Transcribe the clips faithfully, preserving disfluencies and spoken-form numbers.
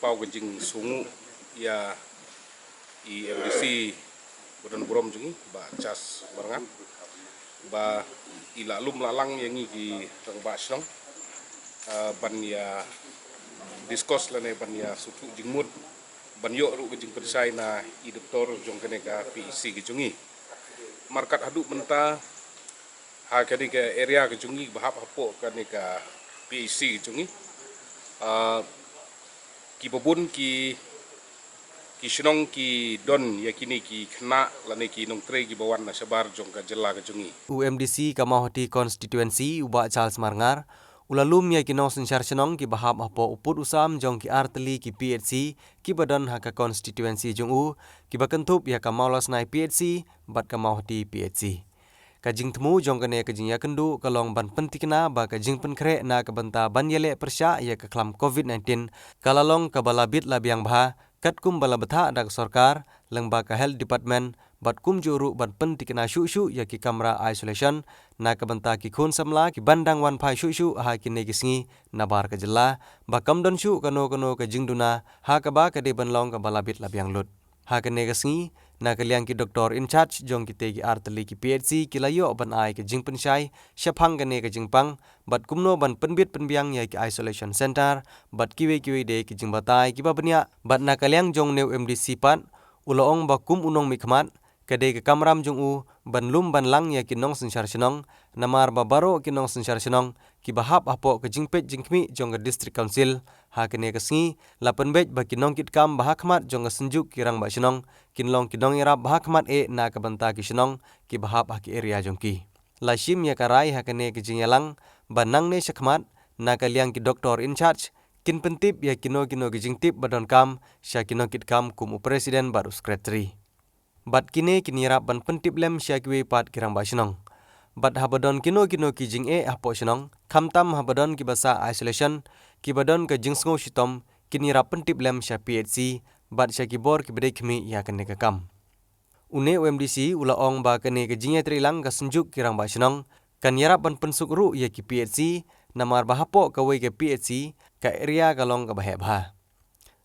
Paw ka jingsngew ïa i MDC ba don burom jong ngi, Bah Charles Marngar, ba i la lum la lang ïa ngi ki rangbah shnong, ah, ban ïa discuss lane ban ïa sngewthuh jingmut, ban ïoh ruh ka jingpynshai na i doktor jong kane ka PHC ka jong ngi. Markat haduh mynta ha kane ka area ka jong ngi ba hap hapoh kane ka PHC ka jong ngi, ah, ki babun ki, ki shnong ki don ïa kine ki khynnah lane ki nongtrei ki ba wan na shabar jong ka jylla ka jong ngi. U MDC ka Mawhati Constituency, u Bah Charles Marngar, u la lum ïa ki nongsynshar shnong ki ba hap hapoh u pud u sam jong ki artylli ki PHC ki ba don ha ka constituency jong u, ki ba kynthup ïa ka Mawlasnai PHC bad ka Mawhati PHC. Ka jingthmu jong kane ka jingïakynduh ka long ban pyntikna ba ka jingpynkhreh na ka bynta ban ïaleh pyrshah ïa ka khlam COVID-nineteen ka la long ka ba la bit la biang bha, katkum ba la bthah da ka sorkar, lyngba ka Health Department, bad kumjuh ruh ban pyntikna shuh shuh ïa ki kamra isolation na ka bynta ki khun samla ki ban dang wan phai shuh shuh ha kine ki sngi nabar ka jylla, ba kam don shuh kano kano ka jingduna, ha kaba ka dei ban long ka ba la bit la biang lut. Ha kane ka sngi, na ka liang ki doktor in charge jong kite ki artylli ki PHC ki la ïoh ban ai ka jingpynshai shaphang kane ka jingpang, bad kumno ban pynbit pynbiang ïa ki isolation center, bad kiwei kiwei de ki jingbatai ki ba bniah. Bad na ka liang jong une u MDC pat, u la ong ba kum u nongmihkhmat, ka dei ka kamram jong u ban lum ban lang ïa ki nongsynshar shnong, namar ba baroh ki nongsynshar shnong ki ba hap hapoh ka jingpeit jingkhmih jong ka District Council ha kane ka sngi la pynbeit ba ki nongkitkam ba ha khmat jong ka Synjuk ki Rangbah Shnong kin long ki nongïarap ba ha khmat eh na ka bynta ki shnong ki ba hap ha ki area jong ki. La shim ïa ka rai ha kane ka jingïalang ba nangne shakhmat, na ka liang ki doktor in charge kin pyntip ïa kino kino ki jingtip ba donkam sha ki nongkitkam kum u president bad u secretary. Bad kine kin ïarap ban pyntip lem sha kiwei pat ki rangbah shnong. Bad haba don kino kino ki jingeh hapoh shnong, khamtam haba don ki ba sah isolation, ki ba don ka jingsngew shitom, kin ïarap pyntip lem sha PHC bad sha ki bor ki ba dei khmih ïa kane ka kam. Une u MDC u la ong ba kane ka jingïatreilang ka Synjuk ki Rangbah Shnong kan ïarap ban pynsuk ruh ïa ki PHC, namar ba hapoh kawei ka PHC ka area ka long ka ba heh bha.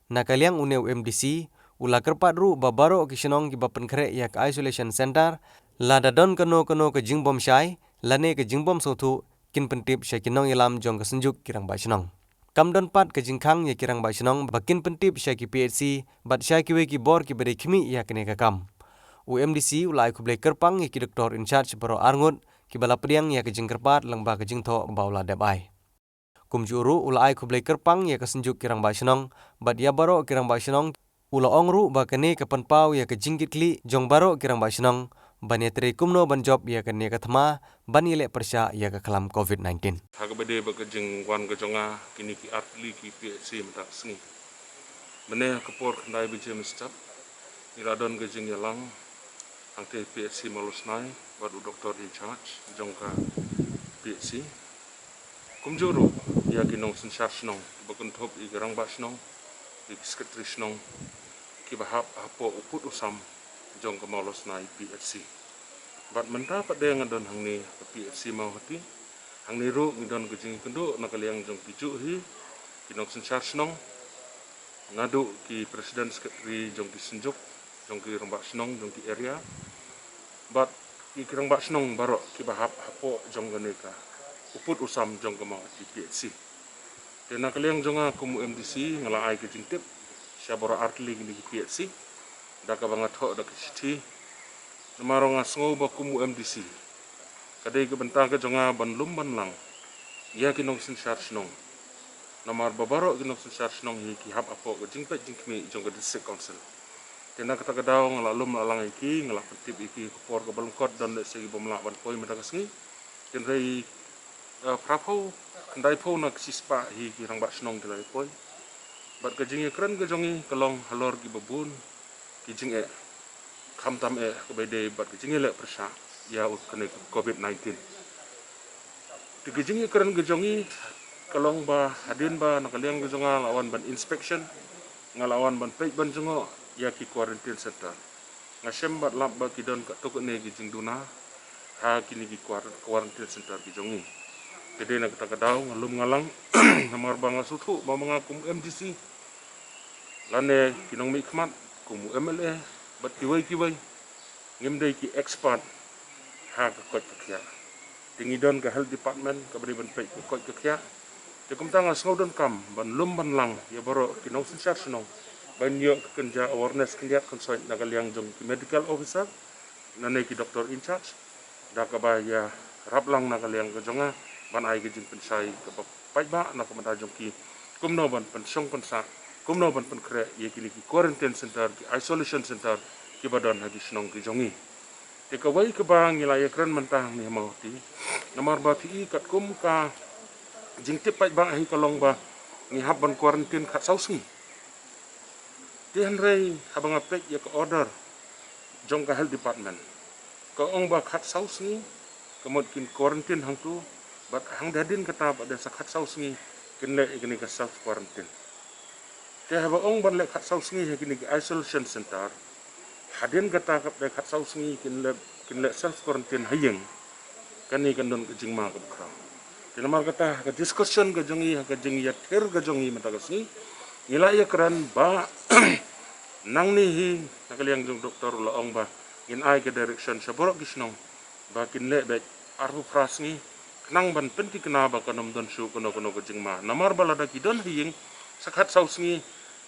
Na ka liang une u MDC u la kyrpad ruh ba baroh ki shnong ki ba pynkhreh ïa ka isolation center, lada don kano kano ka jingbym shai lane ka jingbym sngewthuh, kin pyntip sha ki nongïalam jong ka Synjuk ki Rangbah Shnong. Kam don pat ka jingkhang ïa ki rangbah shnong ba kin pyntip sha ki PHC bad sha kiwei ki bor ki ba dei khmih ïa kane ka kam. U MDC u la ai khublei kyrpang ïa ki doktor in charge baroh arngut ki ba la pdiang ïa ka jingkyrpad lyngba ka jingthoh ba u la dep ai. Kumjuh ruh u la ai khublei kyrpang ïa ka Synjuk ki Rangbah Shnong bad ïa baroh ki rangbah shnong. U la ong ruh ba kane ka pynpaw ïa ka jingkitkhlieh jong baroh ki rangbah shnong ban ïatrei kumno ban jop ïa kane ka thma ban ïaleh pyrshah ïa ka khlam COVID nineteen. Ha kaba dei bad ka jingwan ka jong nga kine ki artylli ki PHC mynta ka sngi. Mynne ha ka por khyndai baje mynstep ngi la don ka jingïalang hangtei PHC Mawlasnai bad u doktor in charge jong ka PHC. Kumjuh ruh ïa ki nongsynshar shnong ba kynthup ïa ki rangbah shnong, ïa ki secretary shnong, ki ba hap hapoh u pud u sam jong ka Mawlasnai PHC. Bad mynta pat de nga don hangne ka PHC Mawhati. Hangne ruh ngi don ka jingkynduh na ka liang jong ki juh hi ki nongsynshar shnong, naduh ki president secretary jong ki Synjuk, jong ki rangbah shnong, jong ki area, bad ki rangbah shnong baroh ki ba hap hapoh jong kane ka u pud u sam jong ka Mawhati PHC. Te na ka liang jong nga kum u MDC nga la ai ka jingtip sha baroh artylli kine ki PHC da kaba nga thoh da ka shithi. Namar nga sngew ba kum u MDC ka dei ka bynta ka jong nga ban lum ban lang ïa ki nongsynshar shnong. Namar ba baroh ki nongsynshar shnong hi ki hap hapoh ka jingpeit jingkhmih jong ka District Council. Te na kata ka daw nga la lum la lang ïa ki, nga la pyntip ïa ki ka por kaba lyngkot don lehse ki bym lah ban poi mynta ka sngi. Hynrei, eh, phraphew, khyndaiphew na ka shispah hi ki rangbah shnong ki la ïa poi. Bad ka jingïakren ka jong ngi ka long halor ki babun ki jingeh, khamtam eh kaba dei bad ka jingïaleh pyrshah ïa u kane ka COVID nineteen. Te ka jingïakren ka jong ngi ka long ba hadien ba na ka liang ka jong nga la wan ban inspection, nga la wan ban peit ban jngoh ïa ki quarantine center. Nga shem bad lap ba ki don katto katne ki jingduna ha kine ki quar-, quarantine center ki jong ngi. Te dei na kata ka daw nga lum nga lang namar ba nga sngewthuh ba ma nga kum MDC lane ki nongmihkhmat kum u M L A bad kiwei kiwei, ngim dei ki expert ha ka koit ka khiah. Te ngi don ka health department kaba dei ban peit ka koit ka khiah. Te kumta nga sngew donkam ban lum ban lang ïa baroh ki nongsynshar shnong ban ïoh ka kynja awareness khyndiat khynsoit na ka liang jong ki medical officer lane ki doctor in charge, da kaba ïarap lang na ka liang ka jong nga ban ai ka jingpynshai kaba paidbah na ka bynta jong ki kumno ban pynshong pynsah, kumno ban pynkhreh ïa kine ki quarantine center, ki isolation center kiba don ha ki shnong ki jong ngi. Te kawei kaba ngi la ïakren mynta hangne ha Mawhati, namar ba phi i katkum ka jingtip paidbah hi ka long ba ngi hap ban quarantine khatsaw sngi. Te hynrei haba nga peit ïa ka order jong ka health department, ka ong ba khatsaw sngi ka mut kin quarantine hangtu, bad hangne hadien kata bad da sa khatsaw sngi kin leh ïa kane ka self quarantine. Te haba ong ban leh khatsaw sngi ha kine ki isolation center, hadien kata kaba da khatsaw sngi kin leh, kin leh self quarantine ha ïing, kane kan don ka jingma kaba khraw. Te namar kata ka discussion ka jong ngi, ka jingïathir ka jong ngi mynta ka sngi, ngi la ïakren ba nangne hi na ka liang jong doktor la ong ba ngin ai ka direction sha baroh ki shnong ba kin leh beit arphew phra sngi khnang ban pynthikna ba kan ym don shuh kano kano ka jingma. Namar ba lada ki don ha ïing sa khatsaw sngi,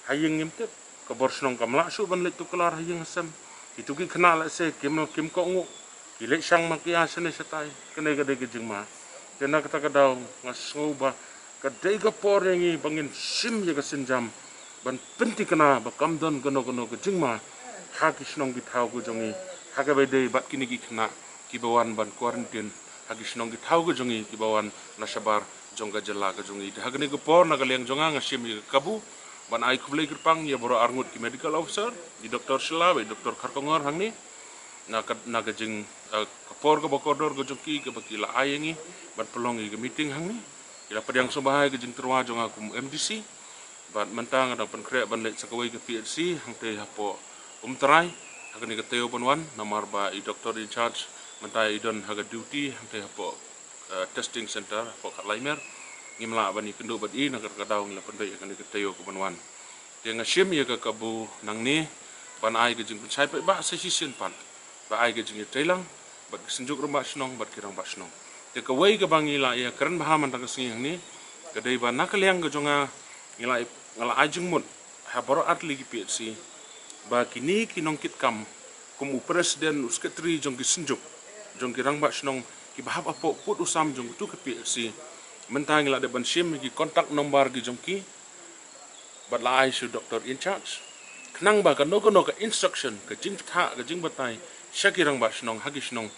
ha ïing ngim tip, ka bor shnong kam lah shuh ban leit tuklar ha ïing ha sem. Kitu ki khynnah lehse kim, kim kohnguh, ki leit shang makia shane shatai, kane ka dei ka jingma. Te na kata ka daw nga sngew ba ka dei ka por ïa ngi ba ngin shim ïa ka sienjam ban pynthikna ba kam don kano kano ka jingma ha ki shnong ki thaw ka jong ngi, ha kaba ïadei bad kine ki khynnah kiba wan ban quarantine ha ki shnong ki thaw ka jong ngi kiba wan na shabar jong ka jylla ka jong ngi. Te ha kane ka por na ka liang jong nga, nga shim ïa ka kabu ban ai khublei kyrpang ïa baroh arngut ki medical officer, i Doktor Shylla bad i Doktor Kharkongor hangne, na ka, na ka jing, eh, ka por kaba kordor ka jong ki kaba ki la ai ïa ngi ban pynlong ïa ka meeting hangne. Ki la pdiang sngewbha ïa ka jingtyrwa jong nga kum M D C. Bad mynta nga dang pynkhreh ban leit sa kawei ka P H C hangtei hapoh Umtrai ha kane ka taïew ban wan, namar ba i doctor in charge mynta i don ha ka duty hangtei hapoh, eh, testing center hapoh Khatlaimer. Ngim lah ban ïakynduh bad i, na kata ka daw ngi la pynbeit ha kane ka taïew ka ban wan. Te nga shim ïa ka kabu nangne ban ai ka jingpynshai paidbah sa shisien pat, ba ai ka jingïatreilang bad ka Synjuk Rangbah Shnong bad ki Rangbah Shnong. Te kawei kaba ngi la ïakren bha mynta ka sngi hangne ka dei ba na ka liang ka jong nga, ngi la, nga la ai jingmut ha baroh artylli ki P H C ba kine ki nongkitkam kum u president, u secretary jong ki Synjuk, jong ki Rangbah Shnong kiba hap hapoh pud u sam jong kitu ki P H C, mynta ngi la dep ban shim ïa ki contact number ki jong ki bad la ai sha u doctor in charge khnang ba kano kano ka instruction, ka jingpyntha, ka jingbatai sha ki Rangbah Shnong ha ki shnong,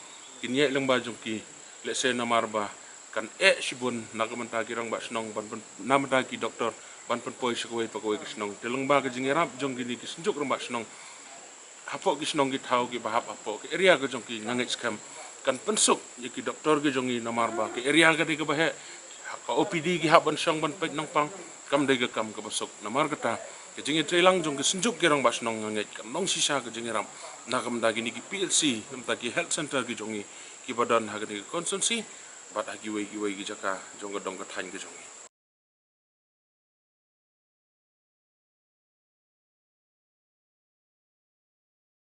kin ïaid lyngba jong ki. Lehse namar ba kan eh shibun na ka bynta ki Rangbah Shnong ban pyn-, na ka bynta ki doctor ban pynpoi sha kawei pa kawei ka shnong. Te lyngba ka jingïarap jong kine ki Synjuk Rangbah Shnong hapoh ki shnong ki thaw kiba hap hapoh ka area ka jong ki, nga ngeit skhem kan pynsuk ïa ki doctor ki jong ngi, namar ba ka area ka dei kaba heh, ka O P D ki hap ban shong ban peit nangpang, kam dei ka kam kaba suk. Namar kata ka jingïatreilang jong ki Synjuk ki Rangbah Shnong nga ngeit kan long shisha ka jingïarap na ka bynta kine ki P H C, na ka bynta ki health center ki jong ngi kiba don ha kane ka constituency bad ha kiwei kiwei ki jaka jong ka dong ka thaiñ ka jong ngi.